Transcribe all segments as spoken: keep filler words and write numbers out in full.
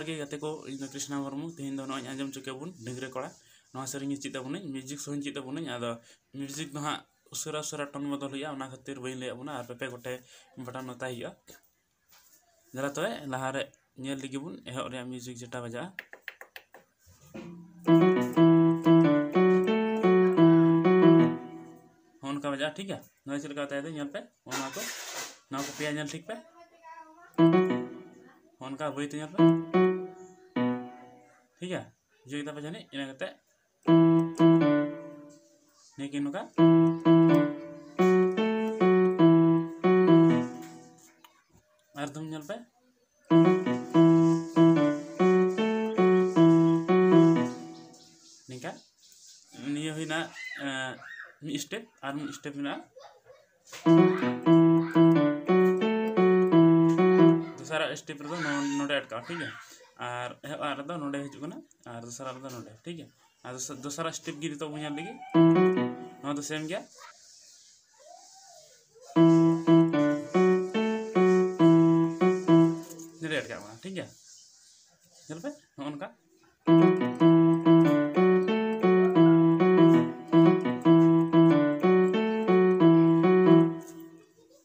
ᱜᱮ ᱜᱟᱛᱮ ᱠᱚ, ᱤᱧ ᱫᱚ ᱠᱨᱤᱥᱱᱟ ᱢᱩᱨᱢᱩ᱾ ᱛᱮᱦᱮᱧ ᱫᱚ ᱱᱚᱜᱼᱚᱭ ᱟᱸᱡᱚᱢ ᱦᱚᱪᱚ ᱠᱮᱫ ᱵᱚᱱ ᱰᱟᱹᱝᱨᱤ ᱠᱚᱲᱟ, ᱱᱚᱣᱟ ᱥᱮᱨᱮᱧ ᱤᱧ ᱪᱮᱫ ᱟᱵᱚᱱᱟᱹᱧ, ᱢᱤᱭᱩᱡᱤᱠ ᱥᱚᱦᱚᱧ ᱪᱮᱫ ᱟᱵᱚᱱᱟᱹᱧ᱾ ᱟᱫᱚ ᱢᱤᱭᱩᱡᱤᱠ ᱫᱚ ᱦᱟᱸᱜ ᱩᱥᱟᱹᱨᱟ ᱩᱥᱟᱹᱨᱟ ᱴᱚᱱ ᱵᱚᱫᱚᱞ ᱦᱩᱭᱩᱜᱼᱟ, ᱚᱱᱟ ᱠᱷᱟᱹᱛᱤᱨ ᱵᱟᱹᱧ ᱞᱟᱹᱭᱟᱫ ᱵᱚᱱᱟ᱾ ᱟᱨ ᱯᱮᱯᱮ ᱠᱚᱴᱷᱮ ᱵᱟᱴᱟᱱ ᱚᱛᱟᱭ ᱦᱩᱭᱩᱜᱼᱟ᱾ ᱫᱮᱞᱟ ᱛᱚᱵᱮ ᱞᱟᱦᱟᱨᱮ ᱧᱮᱞ ᱞᱮᱜᱮ ᱵᱚᱱ ᱮᱦᱚᱵ ᱨᱮᱭᱟᱜ ᱢᱤᱭᱩᱡᱤᱠ ᱡᱮᱴᱟ ᱵᱟᱡᱟᱜᱼᱟ᱾ ᱦᱚᱸᱜᱼᱚ ᱱᱚᱝᱠᱟ ᱵᱟᱡᱟᱜᱼᱟ, ᱴᱷᱤᱠ ᱜᱮᱭᱟ᱾ ᱱᱚᱣᱟ ᱪᱮᱫ ᱞᱮᱠᱟ ᱚᱛᱟᱭ ᱫᱚ ᱧᱮᱞ ᱯᱮ, ᱱᱚᱣᱟ ᱠᱚ, ᱱᱚᱣᱟ ᱠᱚ ᱯᱮᱭᱟ ᱧᱮᱞ ᱴᱷᱤᱠ ᱯᱮ᱾ ᱦᱚᱸᱜᱼᱚ ᱱᱚᱝᱠᱟ ᱵᱟᱹᱭ ᱛᱮ ᱧᱮᱞ ᱯᱮ, ᱴᱷᱤᱠ ᱜᱮᱭᱟ᱾ ᱵᱩᱡᱷᱟᱹᱣ ᱠᱮᱫᱟ ᱯᱮ ᱡᱟᱹᱱᱤᱡ? ᱤᱱᱟᱹ ᱠᱟᱛᱮ ᱱᱤᱭᱟᱹ ᱠᱤ ᱱᱚᱝᱠᱟ᱾ ᱟᱨ ᱫᱚᱢ ᱧᱮᱞ ᱯᱮ, ᱱᱤᱝᱠᱟ᱾ ᱱᱤᱭᱟᱹ ᱦᱩᱭᱱᱟ, ᱮᱸ, ᱢᱤᱫ ᱥᱴᱮᱯ, ᱟᱨ ᱢᱤᱫ ᱥᱴᱮᱯ ᱢᱮᱱᱟᱜᱼᱟ᱾ ᱫᱚᱥᱟᱨᱟᱜ ᱥᱴᱮᱯ ᱨᱮᱫᱚ ᱱᱚ-, ᱱᱚᱰᱮ ᱟᱴᱠᱟᱜᱼᱟ, ᱴᱷᱤᱠ ᱜᱮᱭᱟ᱾ ᱟᱨ ᱮᱦᱚᱵ ᱟᱜ ᱨᱮᱫᱚ ᱱᱚᱰᱮ ᱦᱤᱡᱩᱜ ᱠᱟᱱᱟ, ᱟᱨ ᱫᱚᱥᱟᱨᱟᱜ ᱨᱮᱫᱚ ᱱᱚᱰᱮ, ᱴᱷᱤᱠ ᱜᱮᱭᱟ᱾ ᱟᱨ ᱫᱚᱥ-, ᱫᱚᱥᱟᱨᱟᱜ ᱥᱴᱮᱯ ᱜᱮ ᱱᱤᱛᱚᱜ ᱵᱚᱱ ᱧᱮᱞ ᱞᱮᱜᱮ, ᱱᱚᱣᱟ ᱫᱚ ᱥᱮᱢ ᱜᱮᱭᱟ᱾ ᱱᱚᱰᱮ ᱟᱴᱠᱟᱜ ᱠᱟᱱᱟ, ᱴᱷᱤᱠ ᱜᱮᱭᱟ᱾ ᱧᱮᱞ ᱯᱮ, ᱱᱚᱜᱼᱚ ᱱᱚᱝᱠᱟ᱾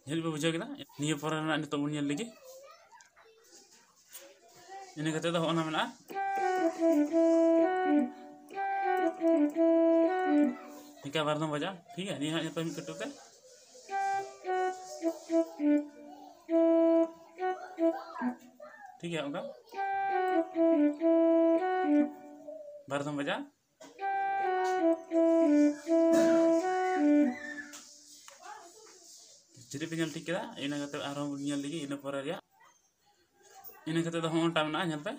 ᱧᱮᱞ ᱯᱮ, ᱵᱩᱡᱷᱟᱹᱣ ᱠᱮᱫᱟ? ᱱᱤᱭᱟᱹ ᱯᱚᱨᱮ ᱨᱮᱱᱟᱜ ᱱᱤᱛᱚᱜ ᱵᱚᱱ ᱧᱮᱞ ᱞᱮᱜᱮ᱾ ᱤᱱᱟᱹ ᱠᱟᱛᱮ ᱫᱚ ᱦᱚᱸᱜᱼᱚ ᱱᱟ ᱢᱮᱱᱟᱜᱼᱟ, ᱱᱤᱝᱠᱟ ᱵᱟᱨ ᱫᱚᱢ ᱵᱟᱡᱟᱣ, ᱴᱷᱤᱠ ᱜᱮᱭᱟ᱾ ᱱᱤᱭᱟᱹ ᱦᱟᱸᱜ ᱧᱮᱞ ᱯᱮ ᱢᱤᱫ ᱠᱟᱹᱴᱩᱵ ᱛᱮ, ᱴᱷᱤᱠ ᱜᱮᱭᱟ, ᱚᱱᱠᱟ ᱵᱟᱨ ᱫᱚᱢ ᱵᱟᱡᱟᱣ᱾ ᱡᱩᱫᱤ ᱯᱮ ᱧᱮᱞ ᱴᱷᱤᱠ ᱠᱮᱫᱟ, ᱤᱱᱟᱹ ᱠᱟᱛᱮ ᱟᱨᱦᱚᱸ ᱵᱚᱱ ᱧᱮᱞ ᱞᱮᱜᱮ ᱤᱱᱟᱹ ᱯᱚᱨᱮ ᱨᱮᱭᱟᱜ᱾ ᱤᱱᱟᱹ ᱠᱟᱛᱮ ᱫᱚ ᱦᱚᱸᱜᱼᱚ ᱱᱚᱝᱠᱟ ᱢᱮᱱᱟᱜᱼᱟ, ᱧᱮᱞ ᱯᱮ᱾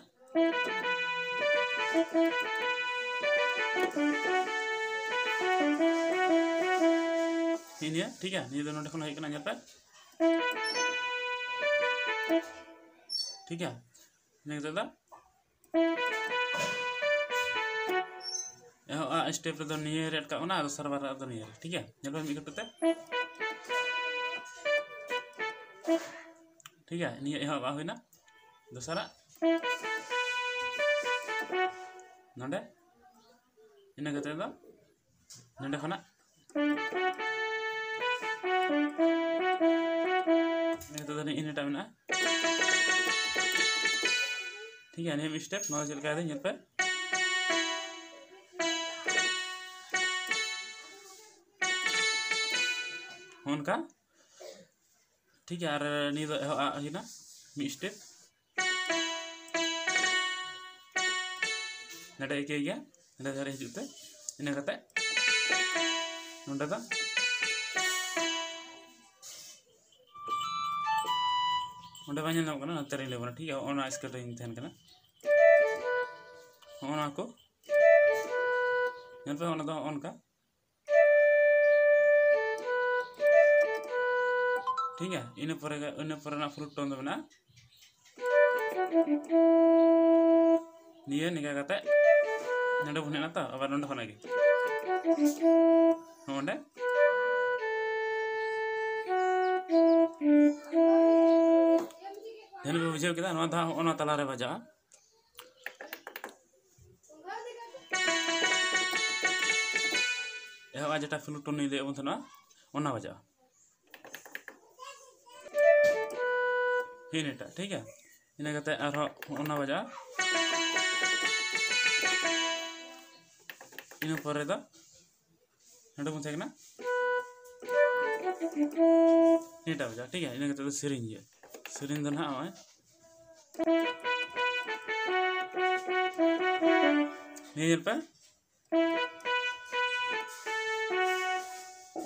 ᱱᱤᱭᱟᱹ, ᱴᱷᱤᱠ ᱜᱮᱭᱟ, ᱱᱤᱭᱟᱹ ᱫᱚ ᱱᱚᱰᱮ ᱠᱷᱚᱱ ᱦᱮᱡ ᱠᱟᱱᱟ, ᱧᱮᱞ ᱯᱮ᱾ ᱴᱷᱤᱠ ᱜᱮᱭᱟ, ᱤᱱᱟᱹ ᱠᱟᱛᱮ ᱫᱚ ᱮᱦᱚᱵ ᱟᱜ ᱥᱴᱮᱯ ᱨᱮᱫᱚ ᱱᱤᱭᱟᱹ ᱨᱮ ᱟᱴᱠᱟᱜ ᱠᱟᱱᱟ, ᱟᱨ ᱫᱚᱥᱟᱨ ᱵᱟᱨ ᱨᱮ ᱫᱚ ᱱᱤᱭᱟᱹ ᱨᱮ, ᱴᱷᱤᱠ ᱜᱮᱭᱟ? ᱧᱮᱞ ᱯᱮ ᱢᱤᱫ ᱠᱟᱹᱴᱩᱵ ᱛᱮ, ᱴᱷᱤᱠ ᱜᱮᱭᱟ? ᱱᱤᱭᱟᱹ ᱮᱦᱚᱵ ᱟᱜ ᱦᱩᱭᱱᱟ, ᱫᱚᱥᱟᱨᱟᱜ ᱱᱚᱰᱮ, ᱤᱱᱟᱹ ᱠᱟᱛᱮ ᱫᱚ ᱱᱚᱰᱮ ᱠᱷᱚᱱᱟᱜ ᱱᱤᱛᱚᱜ ᱫᱚ ᱱᱤᱭᱟᱹ ᱤᱱᱟᱹᱴᱟᱜ ᱢᱮᱱᱟᱜᱼᱟ᱾ ᱴᱷᱤᱠ ᱜᱮᱭᱟ, ᱱᱤᱭᱟᱹ ᱢᱤᱫ step ᱱᱚᱣᱟ ᱪᱮᱫ ᱞᱮᱠᱟ ᱧᱮᱞ ᱯᱮ᱾ ᱚᱱᱠᱟ ᱴᱷᱤᱠ ᱜᱮᱭᱟ, ᱟᱨ ᱱᱤᱭᱟᱹ ᱫᱚ ᱮᱦᱚᱵ ᱦᱩᱭᱱᱟ ᱢᱤᱫ step᱾ ᱱᱚᱰᱮ ᱟᱹᱭᱠᱟᱹᱭ ᱜᱮᱭᱟ, ᱱᱚᱰᱮ ᱫᱷᱟᱨᱮ ᱦᱤᱡᱩᱜ ᱛᱮ, ᱤᱱᱟᱹ ᱠᱟᱛᱮ ᱱᱚᱰᱮ ᱫᱚ ᱚᱸᱰᱮ ᱵᱟᱝ ᱧᱮᱞ ᱧᱟᱢᱚᱜ ᱠᱟᱱᱟ, ᱱᱚᱛᱮ ᱨᱮᱧ ᱞᱟᱹᱭ ᱵᱚᱱᱟ, ᱴᱷᱤᱠ ᱜᱮᱭᱟ᱾ ᱚᱱᱟ scale ᱨᱮᱧ ᱛᱟᱦᱮᱱ ᱠᱟᱱᱟ, ᱦᱚᱸᱜᱼᱚ ᱱᱚᱣᱟ ᱠᱚ ᱧᱮᱞ ᱯᱮ, ᱚᱱᱟ ᱫᱚ ᱚᱱᱠᱟ᱾ ᱴᱷᱤᱠ ᱜᱮᱭᱟ, ᱤᱱᱟᱹ ᱯᱚᱨᱮ ᱜᱮ, ᱤᱱᱟᱹ ᱯᱚᱨᱮ ᱨᱮᱱᱟᱜ flute tone ᱫᱚ ᱢᱮᱱᱟᱜᱼᱟ ᱱᱤᱭᱟᱹ ᱱᱤᱝᱠᱟ ᱠᱟᱛᱮ ᱱᱚᱰᱮ ᱵᱚᱱ ᱦᱮᱡ ᱮᱱᱟ ᱛᱚ, ᱟᱵᱟᱨ ᱱᱚᱰᱮ ᱠᱷᱚᱱᱟᱜ ᱜᱮ ᱱᱚᱰᱮ᱾ ᱡᱟᱦᱟᱸ ᱯᱮ ᱵᱩᱡᱷᱟᱹᱣ ᱠᱮᱫᱟ, ᱱᱚᱣᱟ ᱫᱚ ᱦᱟᱸᱜ ᱦᱚᱸᱜᱼᱚ ᱱᱚᱣᱟ ᱛᱟᱞᱟᱨᱮ ᱵᱟᱡᱟᱜᱼᱟ᱾ ᱮᱦᱚᱵ ᱡᱮᱴᱟ flute tone ᱤᱧ ᱞᱟᱹᱭᱟᱫ ᱵᱚᱱ ᱛᱟᱦᱮᱱᱟ, ᱚᱱᱟ ᱵᱟᱡᱟᱜᱼᱟ᱾ ᱦᱤᱱ ᱮᱴᱟᱜ, ᱴᱷᱤᱠ ᱜᱮᱭᱟ᱾ ᱤᱱᱟᱹ ᱠᱟᱛᱮ ᱟᱨᱦᱚᱸ ᱚᱱᱟ ᱵᱟᱡᱟᱜᱼᱟ᱾ ᱤᱱᱟᱹ ᱯᱚᱨᱮ ᱫᱚ ᱱᱚᱰᱮ ᱵᱚᱱ ᱛᱟᱦᱮᱸ ᱠᱟᱱᱟ, ᱱᱤᱭᱟᱹᱴᱟᱜ ᱵᱟᱡᱟᱜᱼᱟ, ᱴᱷᱤᱠ ᱜᱮᱭᱟ᱾ ᱤᱱᱟᱹ ᱠᱟᱛᱮ ᱫᱚ ᱥᱮᱨᱮᱧ ᱦᱩᱭᱩᱜᱼᱟ᱾ ᱥᱮᱨᱮᱧ ᱫᱚ ᱱᱟᱦᱟᱜ ᱱᱚᱜᱼᱚᱭ ᱱᱤᱭᱟᱹ ᱧᱮᱞ ᱯᱮ,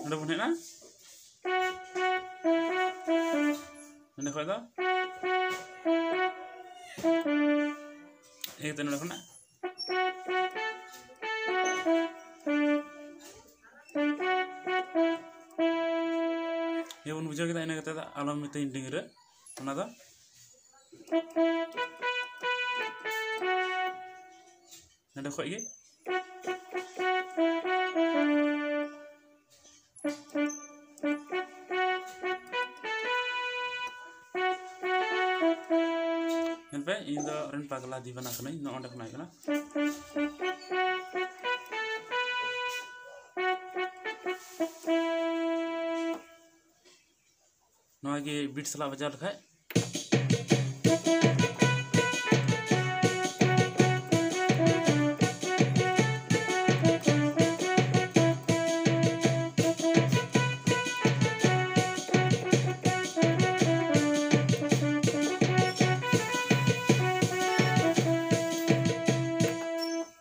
ᱱᱚᱰᱮ ᱵᱚᱱ ᱦᱮᱡ ᱮᱱᱟ, ᱱᱚᱰᱮ ᱠᱷᱚᱡ ᱫᱚ ᱤᱭᱟᱹ ᱠᱟᱛᱮ ᱱᱚᱰᱮ ᱠᱷᱚᱱᱟᱜ ᱤᱭᱟᱹ ᱵᱚᱱ ᱵᱩᱡᱷᱟᱹᱣ ᱠᱮᱫᱟ᱾ ᱤᱱᱟᱹ ᱠᱟᱛᱮ ᱫᱚ ᱟᱞᱚᱢ ᱢᱤᱛᱟᱹᱧ ᱰᱤᱝᱨᱟᱹ, ᱚᱱᱟ ᱫᱚ ᱱᱚᱰᱮ ᱠᱷᱚᱡ ᱜᱮ᱾ ᱧᱮᱞ ᱯᱮ, ᱤᱧ ᱫᱚ ᱨᱮᱱ ᱯᱟᱜᱽᱞᱟ ᱫᱤᱣᱟᱱᱟ ᱠᱟᱹᱱᱟᱹᱧ, ᱱᱚᱜᱼᱚ ᱱᱚᱸᱰᱮ ᱠᱷᱚᱱᱟᱜ ᱦᱩᱭᱩᱜ ᱠᱟᱱᱟ᱾ ᱱᱚᱣᱟ ᱜᱮ ᱵᱤᱴ ᱥᱟᱞᱟᱜ ᱵᱟᱡᱟᱣ ᱞᱮᱠᱷᱟᱡ᱾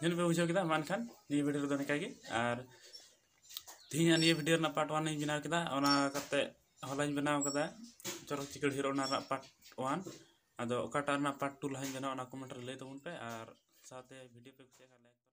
ᱧᱮᱞ ᱯᱮ, ᱵᱩᱡᱷᱟᱹᱣ ᱠᱮᱫᱟ? ᱢᱟ ᱮᱱᱠᱷᱟᱱ ᱱᱤᱭᱟᱹ ᱵᱷᱤᱰᱤᱭᱳ ᱨᱮᱫᱚ ᱱᱤᱝᱠᱟ ᱜᱮ᱾ ᱟᱨ ᱛᱮᱦᱮᱧᱟᱜ ᱱᱤᱭᱟᱹ ᱵᱷᱤᱰᱤᱭᱳ ᱨᱮᱱᱟᱜ ᱯᱟᱨᱴ ᱳᱣᱟᱱ ᱤᱧ ᱵᱮᱱᱟᱣ ᱠᱮᱫᱟ, ᱚᱱᱟ ᱠᱟᱛᱮ ᱦᱚᱞᱟᱧ ᱵᱮᱱᱟᱣ ᱠᱟᱫᱟ ᱪᱚᱨᱚᱠ ᱪᱤᱠᱟᱹᱲ ᱦᱤᱨᱳ, ᱚᱱᱟ ᱨᱮᱱᱟᱜ ᱯᱟᱨᱴ ᱳᱣᱟᱱ᱾ ᱟᱫᱚ ᱚᱠᱟᱴᱟᱜ ᱨᱮᱱᱟᱜ ᱯᱟᱨᱴ ᱴᱩ ᱞᱟᱦᱟᱧ ᱵᱮᱱᱟᱣᱟ, ᱚᱱᱟ ᱠᱚᱢᱮᱱᱴ ᱨᱮ ᱞᱟᱹᱭ ᱛᱟᱵᱚᱱ ᱯᱮ᱾ ᱟᱨ ᱥᱟᱶᱛᱮ ᱵᱷᱤᱰᱤᱭᱳ ᱯᱮ ᱠᱩᱥᱤᱭᱟᱜ ᱠᱷᱟᱱ ᱞᱟᱭᱤᱠ